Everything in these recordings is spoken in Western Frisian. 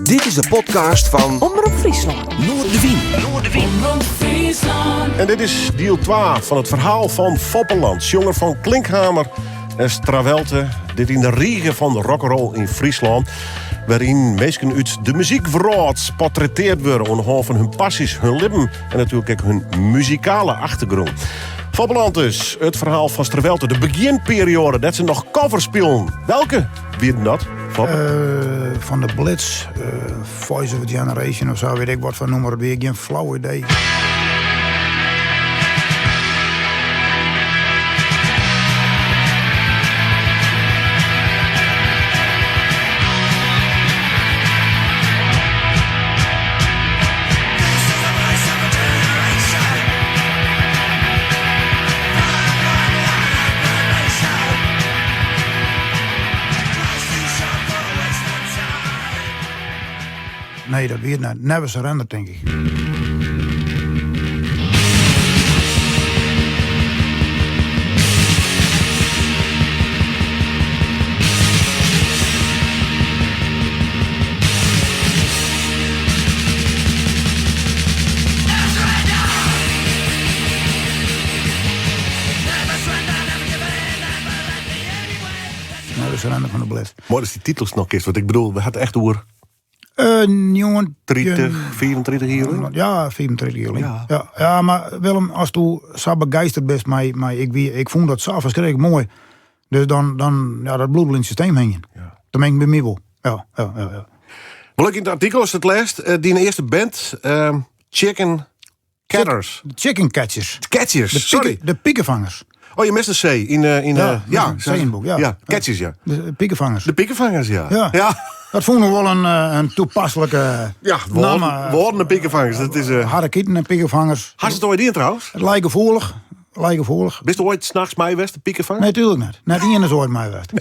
Dit is de podcast fan Omrop Fryslân. Noardewyn. En dit is diel 2 fan it ferhaal fan Foppeland, sjonger fan Klinkhamer en Strawelte. Dit yn de rige fan rock'n'roll yn Fryslân, wêryn minsken út de muzykwrâld portretteard wurde oan de hân fan hun passys, hun libben en natuerlik ek hun muzikale achtergrûn. Foppeland dus, it ferhaal fan Strawelte, de begjinperioade dêr't se noch covers spilen. Welke wienen dat? Fop? Fan de Blitz, Voice of a Generation of sa, wit ik wat foar nûmer it wie, gjin flau idee. Nee, dat wie it net. Never Surrender, tink ik. Never Surrender fan de Blitz. Moai datst dy titels noch kinst, want ik bedoel, we ha it echt oer 19... 30, 35 jier lyn? Ja, 35 jier lyn. Ja. Ja, ja, mar Willem, asto sa begeisterd bist mei, mei ik, wie, ik fûn dat sa ferskriklik moai. Dus dan, dan ja, dat bliuwt wol yn it systeem hingjen. Ja. Dat meen ik by my wol. Ja, ja, ja, ja. Wol ek yn it artikel, ast it lêst, dyn earste band, Chicken Catters. Chicken Catchers. Catchers, De, sorry. pieke, de pikefangers. Oh, je mist een C in, in Ja, ja, mist een C in het boek, ja. Ja, Catchers, ja. De pikefangers. De pikefangers, ja. Ja. Ja, Dat fûn ik wol in, in toepaslike ja woarden, namme. woarden de pikefangers. Dat is, Harrekieten en pikefangers. Hast it oait dien trouwens? It lei gefoelich. Lei gefoelich. Bist oait nachts mei west, de pikefanger? Nee, tuerlik net. Net ien is oait mei west.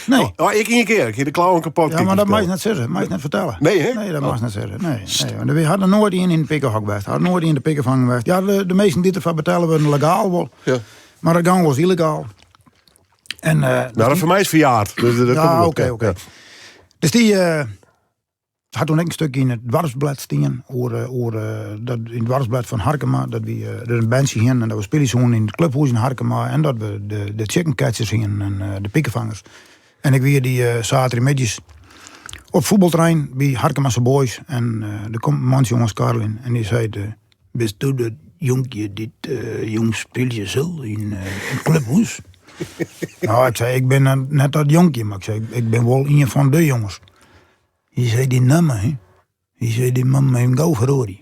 Nee. Oh, ik ien kear. Ik hie de klauwen kapot. Ja, mar dat meist net sizze. Meist net fertelle. Nee, hè? Nee, dat meist net sizze. Nee, nee. Want we hadden noait ien yn it pikehok west. Hadden noait ien de pikefanger west. Ja, de, de measten dy't derfoar betelle wurden legaal wol. Ja. Mar dat gong wolris yllegaal. En, Nou, dat foar my is ferjaard. Dus dat ja, komt goed. oké, oké. Ja. Dus dy hat toen ek in stukje yn it doarpsblêd stien oer, oer dat, yn it doarpsblêd fan Harkema, dat wy der in bandsje hienen en dat we spylje soenen yn it klubhûs yn Harkema en dat we de, de chicken catchers hienen en de pikefangers. En ik wie dy saterdeitemiddei op fuotbalterrein by Harkemase Boys en der komt in mantsje oanskarreljen en dy seit, Bisto dat jonkje dy't jûn spylje sil yn it klubhûs? Nou, ik sei, ik bin net dat jonkje, mar ik sei, ik bin wol ien fan de jonges. Hy sei, dy namme, hè? Hy sei, dy moat even gau feroarje.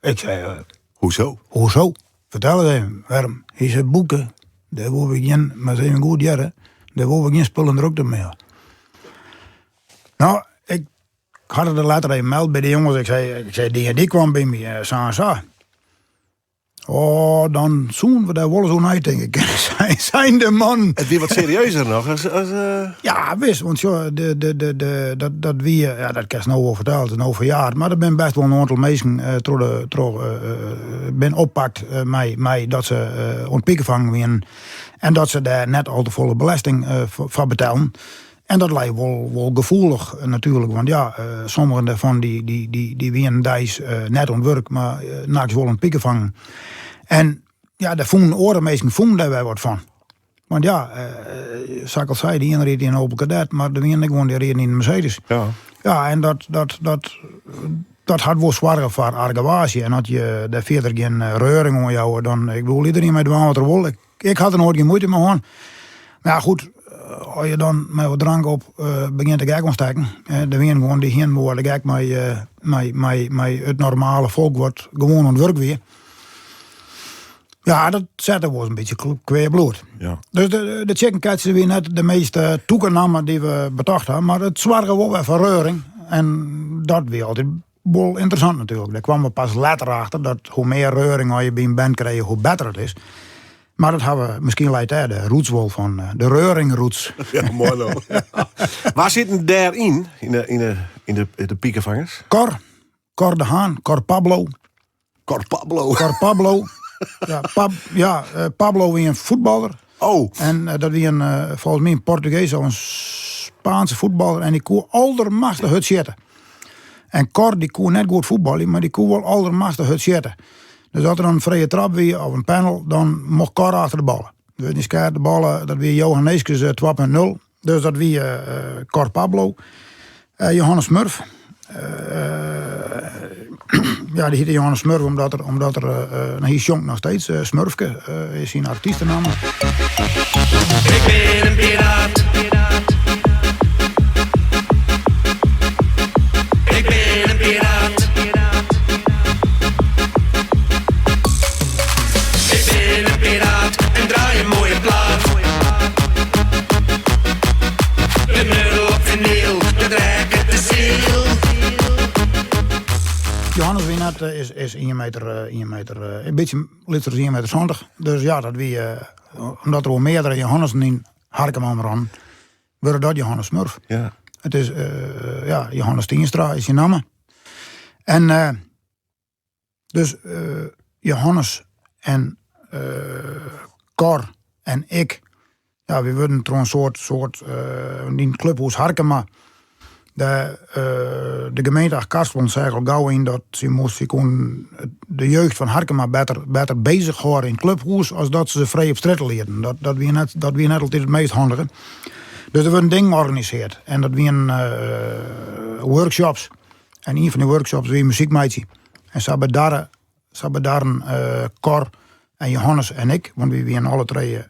Ik sei, Hoezo? Hoezo? Fertel it even, wêrom? Hy sei, Boeke, dêr wolle we gjin, moatst even goed hearre, dêr wolle we gjin spul en drokte mei ha. Nou, ik had it letter even meld by de jonges. Ik sei, ik sei, dy en dy kwam by my, sa en sa. Oh, dan soenen we dêr wolris oer neitinke kinne, sei de man. It wie wat serieuzer noch as, as Ja, wis, want sjoch, de, de, de, de, dat, dat wie, ja, dat kinst no wol fertelle, it is no ferjaard, mar der binne bêst wol in oantal minsken troch de, troch, bin oppakt mei, mei dat se oan it pikefangen wienen en dat se dêr net al te folle belesting foar betellen. En dat lei wol, wol gefoelich natuerlik, want ja, sommigen dêrfan dy, dy, dy, dy wienen deis net oan it wurk, mar nachts wol oan it pikefangen. En ja, dêr fûnen oare minsken fûnen dêr wer wat fan. Want ja, sa ik al sei, de iene ried yn in Opel Kadett, mar der wienen ek guon dy rieden yn in Mercedes. Ja. Ja, en dat, dat, dat, dat hat wol soarge foar argewaasje. En as je dêr fierder gjin reuring oan jouwe, dan, ik bedoel, iderien mei dwaan wat er wol. Ik, ik ha der noait gjin muoite mei hân. Mar ja, goed, as je dan mei wat drank op begjint de gek oanstekken. Der wienen guon dy hienen wol de gek mei, mei, mei, mei it normale folk wat gewoan oan it wurk wie. Ja, dat sette wol in bytsje kwea bloed. Ja. Dus de, de Chicken Catchers wie net de meast tûke namme dy't we betocht ha, mar it soarge wol wer foar reuring. En dat wie altyd wol ynteressant natuerlik. Dêr kwamen we pas letter achter dat hoe mear reuring as je by in band krije, hoe better it is. Mar dat ha we, miskien leit dêr de roots wol fan, de reuringroots. Ja, moai no. Wa sitten dêryn, yn de, yn de, yn de, de pikefangers? Cor, Cor de Haan, Cor Pablo. Cor Pablo. Cor Pablo. Ja, Pab, ja, Pablo wie in fuotballer. Oh. En dat wie in, folgens my in Portugees of in Spaanse fuotballer en dy koe aldermachtich hurd sjitte. En Cor dy koe net goed fuotbalje, mar dy koe wol aldermachtich hurd sjitte. Dus as der dan in frije trap wie of in panel, dan mocht Cor achter de ballen. Dus dy skeat de ballen, dat wie Johan Neeskens 2.0. Dus dat wie Cor Pablo. Johannes Smurf. Ja, dy hiette Johannes Smurf omdat er, omdat er no, hy sjongt noch steeds. Smurfke is syn artystenamme. Ik bin in piraat. Ik bin in piraat. Ik bin in piraat en draai in moaie plaat. De middel op vinyl, dat rekket de siel. Johannes Wienert is 1 meter, 1 meter, in bytsje lytser as 1 meter 70. Dus ja, dat wie, omdat der wol meardere Johannessen yn Harkema omrûnen, wurde dat Johannes Smurf. Ja. It is, ja, Johannes Tienstra is syn namme. En dus Johannes en Cor en ik, ja, wy wurden troch in soart, soart yn Clubhûs Harkema, de, de gemeente Achtkarspelen seach al gau yn dat sy moast, sy koenen de jeugd fan Harkema better, better bezich hâlde yn it clubhûs as dat se se frij op strjitte lieten. Dat, dat wie net, dat wie net altyd it meast handige. Dus der wurden dingen organisearre en dat wienen workshops. En ien fan dy workshops wie muzyk meitsje. En sa bedarre, sa bedarren Cor en Johannes en ik, want wy wienen alle trije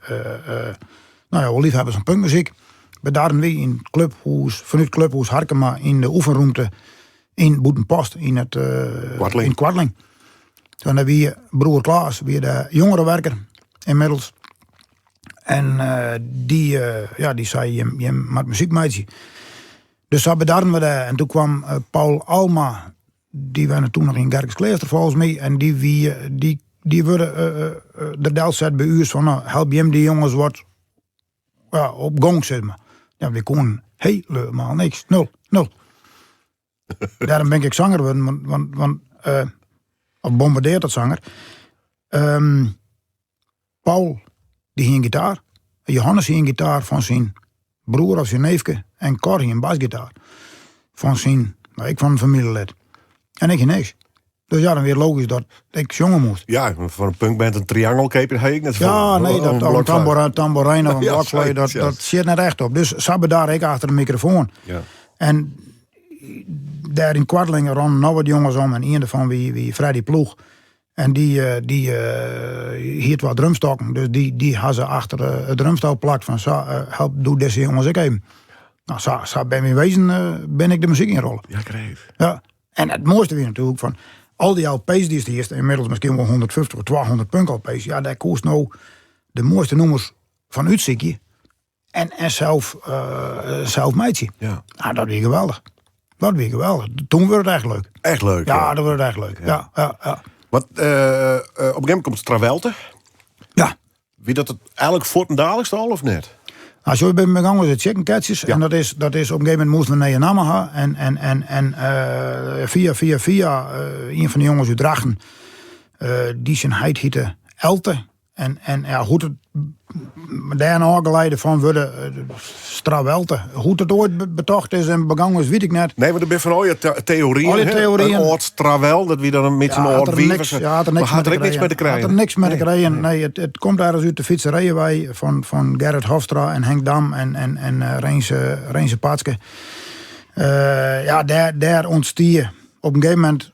no ja, wol liefhebbers fan punkmuzyk, bedarren wy yn it clubhûs, fanút Clubhûs Harkema yn de oefenrûmte yn Bûtenpost yn it Koartling. yn Koartling. En dêr wie broer Klaas, wie de jongerenwerker inmiddels. En dy, ja, dy sei, jim, jim moat muzyk meitsje. Dus sa bedarren we dêr. En doe kwam Paul Alma, dy wenne toen noch yn Gerkeskleaster folgens my. En dy wie, dy, dy wurde der delset by ús fan, no, help jim dy jonges wat ja, op gong, sis mar. Ja, wy koenen helemaal niks. Nul, nul. Dêrom bin ik sanger wurden, want, want, want of bombardeerd tot zanger. Paul, dy hie in gitaar. Johannes hie in gitaar fan syn broer of syn neefke. En Cor hie in basgitaar fan syn, no, ek fan in famyljelid. En ik hie niks. Dus ja, dan wie it logysk dat ik sjonge moast. Ja, foar in punkband in triangel keapje ha ik net Ja, nee, dat, of in tamboerijn of in blokfluit, dat, dat sjit net echt op. Dus sa bedarre ik achter de mikrofoan. Ja. En dêr yn Koartling rûnen noch wat jonges om en ien derfan wie, wie Freddy Ploeg. En dy, dy hie twa drumstokken, dus dy, dy ha se achter it drumstel plakt fan sa, help, doe dizze jonges ek even. No, sa, sa bin myn wezen bin ik de muzyk ynrolle. Ja, kreef. Ja. En it moaiste wie natuerlik fan al dy LP's dy'tst hiest, ynmiddels miskien wol 150 of 200 punk LP's, ja, dêr koest no de moaiste nûmers fan útsykje en, en sels, sels meitsje. Ja. Nou, dat wie geweldich. Dat wie geweldich. Toen wurde it echt leuk. Echt leuk, Ja, ja. dat wurde it echt leuk. Ja, ja, ja. Want op in gegeven momint komt Strawelte. Ja. Wie dat it eigenlik fuortendaliks al of net? Nou, zo ben ik begonnen met de Chicken Catchers. Ja. En dat is, dat is op een gegeven moment moesten we een nieuwe naam hebben. En, en, en, en via, via, via, een van de jongens uit Drachten, die zijn heit heette Elte. En, en ja, hoe it dêr in ôfgeleide fan wurde, Strawelte. Hoe't it oait betocht is en begongen is, wit ik net. Nee, want der binne fan al je theorieën, Al je hè? theorieën. In âld strawel, dat wie dan in bytsje Ja, in hat âld er wief. niks, ja, hat er niks Maar hat mei der ek niks mei te krijen? Hat der niks mei te krijen. Nee, it komt ergens út de fytserij wei fan, fan Gerrit Hofstra en Henk Dam en, en, en Rinse, Rinse Patske. Ja, dêr, dêr ûntstie op in gegeven momint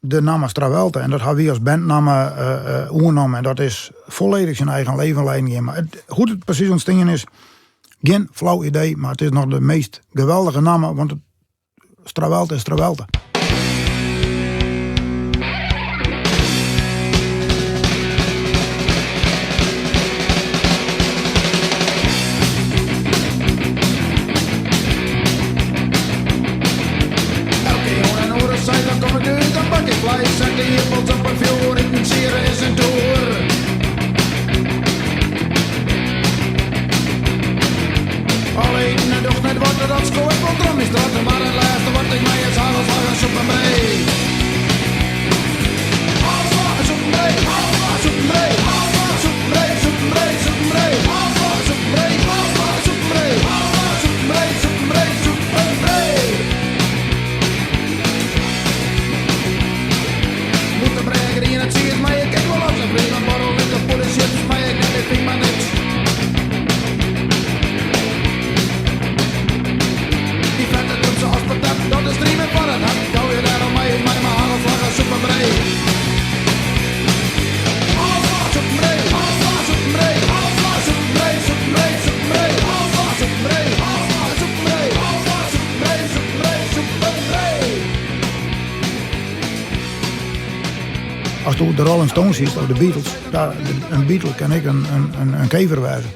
de namme Strawelte. En dat ha wy as bandnamme oernommen. En dat is folledich syn eigen leven leiden gien. Mar it, hoe't it presys ûntstien is, gjin flau idee. Mar it is noch de meast geweldige namme, want it, Strawelte is Strawelte. Elke jûn in oere seis, dan kom ik út in bakje fleis. Set de ierpels op it fjoer, iten siere is in toer. Al iten en docht net wat, dat sko ik wol troch myn strot. Mar it lêste wat ik mei is hagelslag en As do de Rolling Stones hiest of de Beatles, ja, in Beatle kin ek in, in, in kever wêze.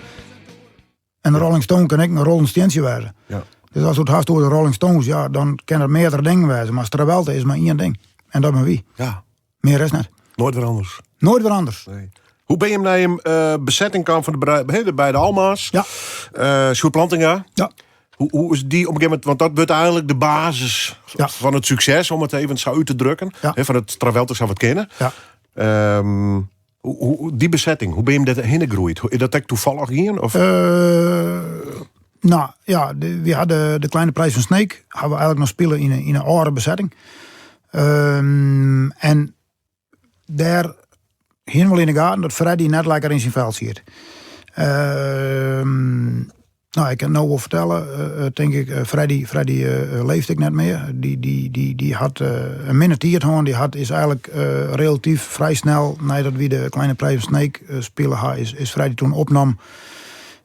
En de Rolling Stone kin ek in rollend stientsje wêze. Ja. Dus as do it hast oer de Rolling Stones, ja, dan kin it meardere dingen wêze. Mar Strawelte is mar ien ding. En dat binne wy. Ja. Mear is net. Noait wer anders. Noait wer anders. Nee. Hoe binne jim nei jim uh, besetting kaam fan de, de beide Alma's? Ja. Uh, Sjoerd Plantinga. Ja. Hoe, hoe is die op een gegeven moment, want dat wordt eigenlijk de basis ja. van het succes, om het even zo uit te drukken. Ja. van het Strawelte sa't we it kenne. Ja. Um, hoe, hoe, die besetting, hoe binne jim dêr hinne groeid? Is dat ek toevallig hier? Of? Uh, nou ja, de, we hadden de Kleine Prijs van Sneek, hadden we eigenlijk nog spelen in een oude bezetting. Um, en dêr hiene we yn de gaten dat Freddy net lekker yn syn fel siet. Um, nou, ik kin no wol fertelle, uh, tink ik, Freddy, Freddy uh, leeft ek net mear. Dy, dy, dy, dy hat uh, in minne tiid hân. Dy hat, is eigenlijk uh, relatyf frij snel, neidat wy de Kleine Prijs van Sneek uh, spile ha, is, is Freddy toen opnommen.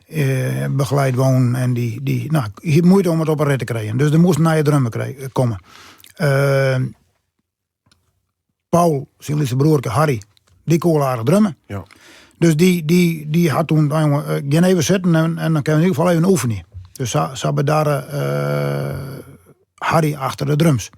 Uh, begeleid wonen en dy, dy nou, hie muoite om it op 'e rit te krijen. Dus der moast in nije drummer komme. Uh, Paul, syn lytse broerke Harry, dy koe aardich drumme. Ja. Dus dy, dy, dy hat toen, nou jonge, uh, gean even sitten en, en dan kinne we yn ieder gefal even oefenje. Dus sa, sa bedarre uh, Harry achter de drums.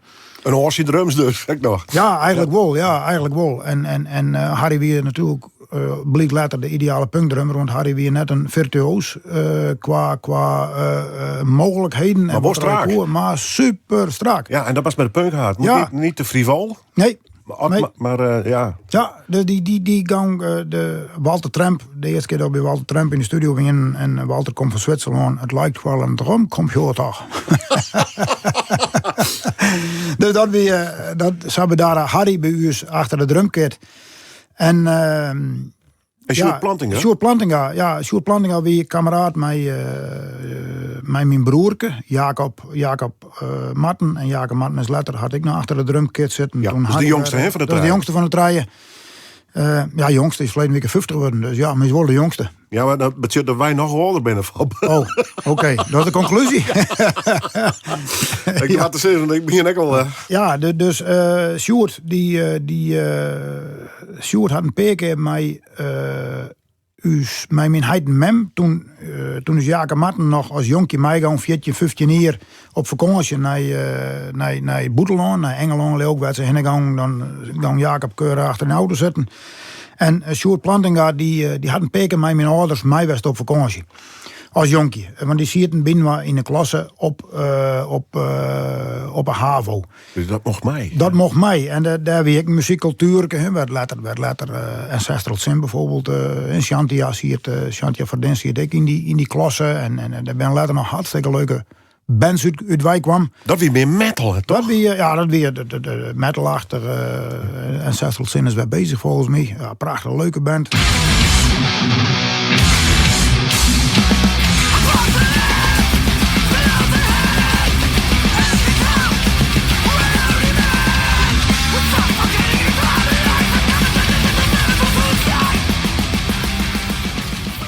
In Aussie drums dus, ek noch. Ja, eigenlijk wol. Ja, eigenlijk wol. En, en, en uh, Harry wie natuerlik uh, bliek letter de ideale punkdrummer, want Harry wie net in virtuoos uh, kwa, kwa uh, mooglikheden. Mar wol strak. Maar super strak. Ja, en dat was met de punk hard. Ja. Niet, niet te frivol. Nee. Maar, nee. maar, maar ja. Ja, dus die, die, die gang, de Walter Tremp, de earste kear dat by Walter Tremp yn de studio wienen en Walter komt fan Switserlân, it liket wol in drumcomputer. dus dat wie, dat, sa bedarre Harry by ús achter de drumkit. En, uh, en Sjoerd Plantinga? Sjoerd Plantinga, ja. Sjoerd Plantinga wie kameraad mei, uh, mei myn broerke, Jacob, Jacob uh, Marten. En Jacob Marten is letter, hat ek noch achter de drumkit sitten. Ja, Toen dat is de Harry jongste hè, fan de Dat is de trije. jongste fan de trije. Uh, ja, jongste is ferleden wike 50 wurden, dus ja, mar is wol de jongste. Ja, mar dat betsjut dat wy noch âlder binne, Fop. Oh, oké. Dat is de konklúzje. Ik ha te sizzen, ik bin ek al... Ja, de, dus uh, Sjoerd, dy, dy, uh, Sjoerd hat in pear kear mei, uh, ús, mei myn heit en mem, toen, uh, toen is Jacob Marten noch as jonkje meigong, 14, 15 jier, op fakânsje nei, uh, nei, nei bûtenlân, nei Ingelân, leau ik, wêr't se hinne gongen. Dan gong Jacob keurich achter de auto sitten. En Sjoerd Plantinga, dy, dy hat in pear kear mei myn âlders mei west op fakânsje. As jonkje. Want dy sieten byinoar yn de klasse op, uh, op, uh, op 'e HAVO. Dus dat mocht mei? Dat mocht mei. En dêr, dêr wie ek muzykkultuer. Werd letter, werd letter uh, Ancestral Sin bijvoorbeeld. Uh, en Shantia siet, uh, Shantia Verdin siet ek yn dy, yn dy klasse. En, en, en dêr binne letter noch hartstikke leuke bands út, út wei kwam. Dat wie mear metal, hè, toch? Dat wie, ja, dat wie de, de, de metalachtige uh, Ancestral Sin is wer bezich folgens my. Ja, prachtich leuke band.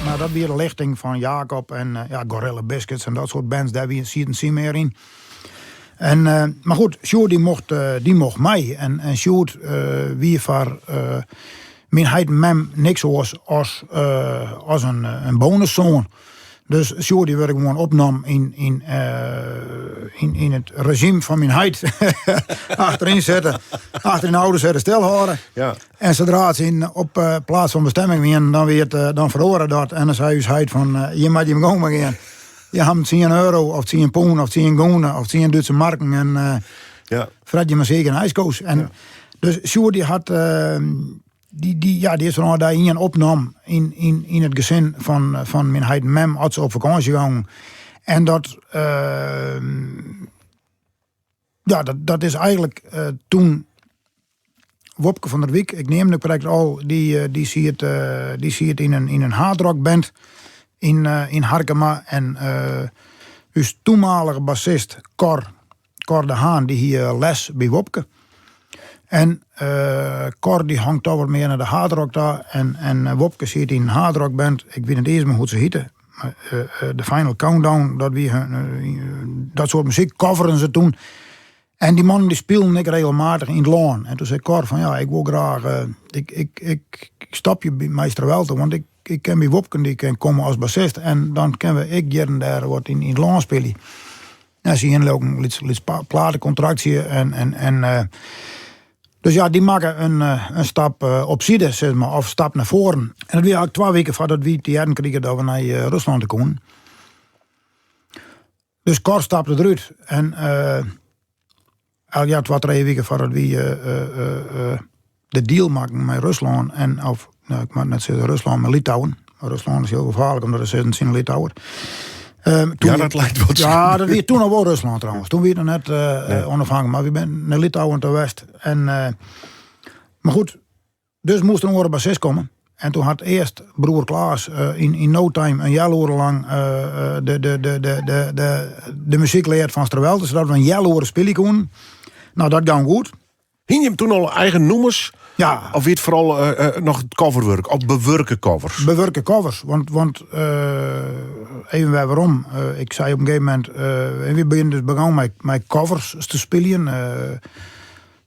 Maar dat wie de lichting fan Jacob en uh, ja, Gorilla Biscuits en dat soart bands, dêr wie sieten sy mear yn. En, uh, mar goed, Sjoerd dy mocht, uh, dy mocht mei. En, en Sjoerd uh, wie foar uh, myn heit en mem niks oars as, uh, as in, in bonussoan. Dus Sjoerd dy wurdt gewoan opnommen yn, yn, uh, yn, yn it rezjym fan myn heit. Achteryn sitte, achter yn de auto sitte, stilhâlde. Ja. En sadra't se yn, op uh, plaats fan bestemming wienen, dan, wie it, uh, dan feroare dat. En dan sei ús heit fan, uh, jim moatte jim gong mar gean. Je hawwe 10 euro of 10 pûn of 10 gûne of 10 Dútske marken en uh, Ja. fret jim mar seker in ijskoos. En Ja. Dus Sjoerd dy hat, uh, dy, dy, ja, dy is fan ôf dei ien opnommen yn, yn, yn it gesin fan, fan myn heit en mem as se op fakânsje gongen. En dat, uh, ja, dat, dat is eigenlijk uh, toen Wopke van der Wiek, ik neamde it krekt al, dy, uh, dy siet, uh, dy siet yn in, yn in hardrockband yn, uh, yn Harkema. En uh, ús toenmalige bassist Cor, Cor de Haan, dy hie les by Wopke. En uh, Cor dy hangt toch wat mear nei de hardrock ta. En, en Wopke siet yn in hardrockband. Ik wit net iens mear hoe't se hjitte. Mar, uh, uh, de Final Countdown, dat wie hun, uh, dat soart muzyk coveren se toen. En dy mannen dy spilen ek regelmatich yn it lân. En toen sei Cor fan ja, ik wol graach, eh, ik, ik, ik, ik stopje by mei Strawelte, want ik, ik ken by Wopken, dy kin komme as bassist. En dan kinne we ek hjir en dêr wat yn, yn it lân spylje. En se hiene ook in lyts, lyts platekontraktsje en, en, en eh, dus ja, dy makke in, eh, in stap eh, op side, sis mar, of stap nei foaren. En dat wie eigentlik twa wiken foardat wy te hearren krigen dat we nei Ruslân te koenen. Dus Cor stapte derút. En uh, ja, twa, trije wiken foardat wy uh, de deal makken mei Ruslân. En, of, nou, ik moat net sizze Ruslân, mar Litouwen. Maar Ruslân is hiel gefaarlik, omdat se sizze tsjin Litouwer. Um, ja, dat lijkt wat. Ja, dat wie toen al wol Ruslân trouwens. Toen wie it noch net uh, ûnôfhinklik, mar wy binne nei Litouwen ta west. En, uh, mar goed, Dus moast der in oare bassist komme. En toen hat earst broer Klaas eh, yn, yn no time in healoere lang eh, eh, de, de, de, de, de, de, de muzyk leard fan Strawelte, sadat we in healoere spylje koenen. Nou, dat gong goed. Hiene jim toen al eigen nûmers? Ja. Of wie it foaral noch it coverwurk of bewurke covers? Bewurke covers, want, want even wer werom. ik sei op in gegeven momint, wy binne dus begûn mei, mei covers te spyljen.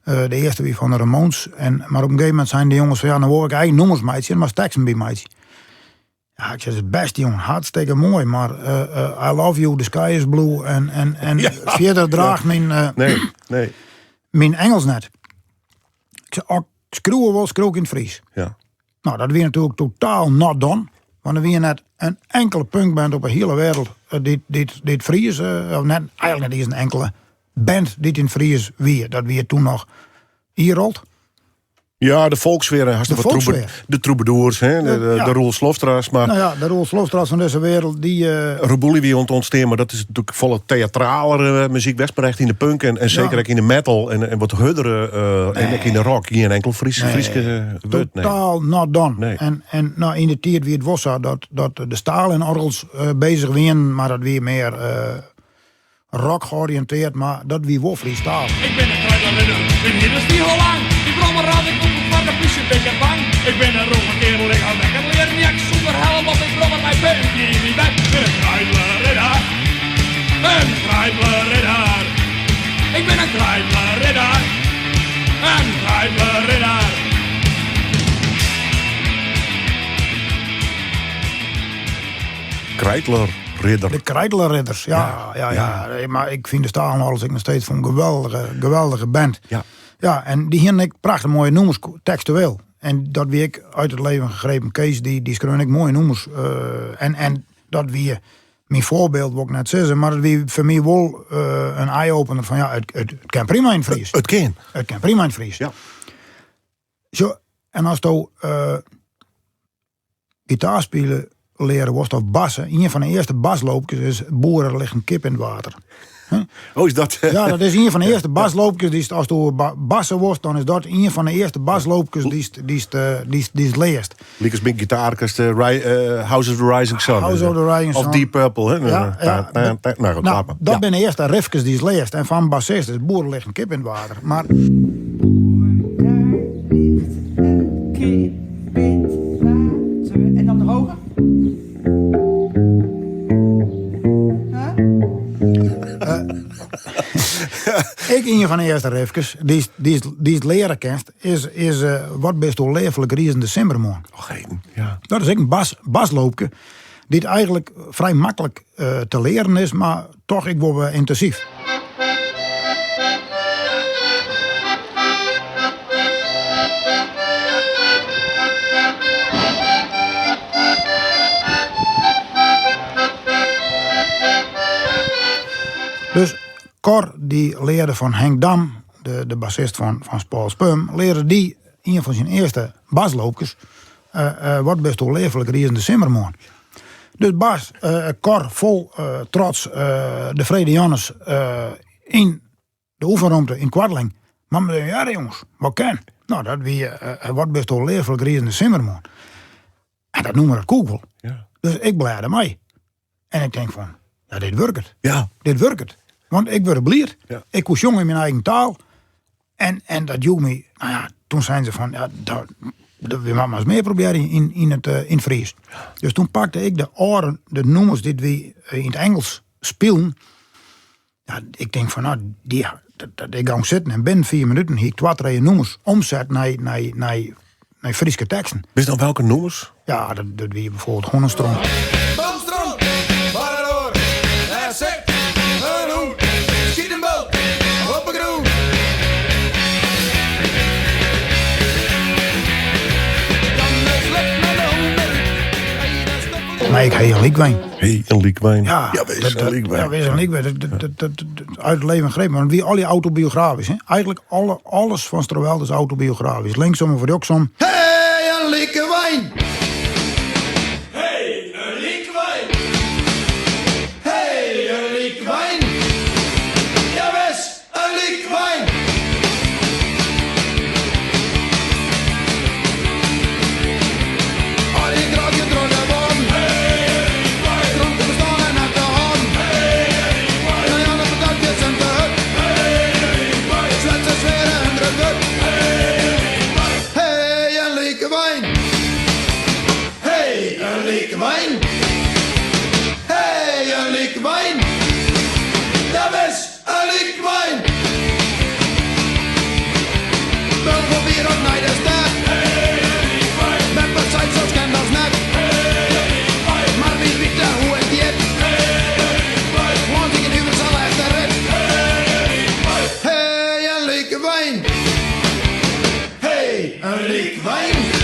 De earste wie fan de Ramones. En, mar op in gegeven momint seinen de jonges fan ja, no wol ik eigen nûmers meitsje, mar teksten by meitsje. Ja, ik sei, dat is bêst jong, hartstikke moai, mar I love you, the sky is blue en, en, en ja. fierder draacht myn, nee, nee. myn Engels net. Ik sei, as ik skriuwe wol, skriuw ik yn it Frysk. Ja. Nou, dat wie natuerlik totaal not done. Want der wie net in inkele punkband op de hiele wereld dy't, dy't, dy't Fries, of net, eigentlik net iens in inkele band dy't yn Fries wie. Dat wie toen noch Irolt. Ja, de Folksfear, hast de, Folksfear. De troubadours, hè, de, de, ja. de Roel Slofstra's. Mar nou ja, de Roel Slofstra's fan dizze wereld, dy... Uh... Reboelje wie oan it ûntstean, mar dat is natuerlik folle teatraler muzyk. West, mar echt yn de punk en, en seker ek yn de metal en, en wat hurdere uh, en ek yn de rock. Gjin enkel Fries, nee. Fryske wurd. Nee. Totaal not done. Nee. En, en nou, yn de tiid wie it wol sa dat, dat de Stalinorgels uh, bezich wienen, mar dat wie mear rock georiënteerd, mar dat wie wol Frysktalich. Ik bin in Kreidlerridder, myn hier is hiel lang. Dy brommer as ik op foar de plysje bin ik bang. Ik bin in rûge kerel, ik haw ek in learen jack sûnder helm op. Ik brommer mei punk yn myn bek. Bin in Kreidlerridder, in Kreidlerridder. Ik bin in Kreidlerridder, in Kreidlerridder. Kreidler. Ridder. De Kreidlerridders, ja, ja, ja, ja. Maar ik fyn de Stalinorgels ek noch steeds fan geweldige, geweldige band. Ja. Ja, en dy hienen ek prachtich moaie nûmers tekstueel. En dat wie ek uit het leven gegrepen. Kees, dy, dy skreau ek moaie nûmers. Uh, en, en dat wie myn foarbyld, wol ik net sizze, mar it wie foar my wol uh, in eye-opener fan ja, it, it, it kin prima yn it Fries. It kin. It kin prima yn it Fries. Ja. Zo, en asto uh, Gitaarspyljen leare wolst of bassen. Ien fan de earste basloopkes is Boer er ligt een kip in het water. Oh, is dat... Ja, dat is ien fan de earste basloopkes. Dy'tst, asto basse wolst, dan is dat ien fan de earste basloopkes dy'tst, dy'tst, dy'tst learst. Lykas by gitaarkes de House of the Rising Sun. House of the Rising Sun. Of Deep Purple. Hè? Ja, ja. Nou, goed, nou, dat binne de earste riffkes dy'tst learst. En fan bassist is Boer er ligt een kip in het water. Mar... Boer, daar ligt een kip in het water. En dan hoger. Huh? Ek ien fan de earste riffkes dy'tst, dy'tst, dy'tst leare kinst, is, is uh, Wat bisto leaflik rizende simmermoarn. Och, heden, ja. Dat is ek in bas, basloopke, dy't eigentlik frij maklik uh, te learen is, mar toch ek wol yntinsyf. Dus Cor dy learde fan Henk Dam, de, de bassist fan, fan Paul Spum, learde dy ien fan syn earste basloopkes, uh, uh, Wat bisto leaflik rizende simmermoarn. Dus Bas, uh, Cor fol trots de Frede Jannes yn de oefenromte yn Koartling. Mar ja jonges, wat kin? Nou, dat wie Wat bisto leaflik rizende simmermoarn. En dat nûmer dat koe ik wol. Ja. Dus ik blêde mei. En ik tink fan, ja, dit wurket. Ja. Dit wurket. Want ik wurd bliid. Ja. Ik koe sjonge yn myn eigen taal. En, en dat joech my, nou ja, toen seinen se fan, ja, dat, dat, we moatte mar ris mear probearje yn, yn it, uh, yn it Fries. Dus toen pakte ik de âlde, de nûmers dy't wy yn it Ingelsk spilen. Ja, ik tink fan, no, dy, dat, dat, ik gong sitten en binnen 4 minuten hie ik twa, trije nûmers omset nei, nei, nei, nei Fryske teksten. Witst noch welke nûmers? Ja, dat, dat wie bijvoorbeeld Honnestront. Boomstront, waar het oor, daar zit een hoen. Schiet een boot op de groen. Dan slipt men de hoen eruit. Maar ik ha in lykwyn. Hey, in lykwyn. Ja, ja wees in lykwyn. Ja, wees in lykwyn. Dat, dat, dat, dat, uit het leven grepen. Want wie al die autobiografisch. Hè? Eigenlijk alle, alles van Strowel is autobiografisch. Linksom of rjochtsom. Hey, een lykwyn. Hey, in lykwyn. Hey, in lykwyn. Ja, wees in lykwyn. Al die draadje door de wand. Dronken bestaan en uit de hand. Nou ja, de patatjes en de hut. Zwetsers weer en druk. Hey, in lykwyn. Hey, in lykwyn. Hey, in lykwyn. Ja, wees in lykwyn. Wel probeer op naar de stad. Met partij zo ken als net. Maar wie weet daar hoe het gaat. Want ik in uw zal echt de rit. Hey, in lykwyn. Hey, in lykwyn.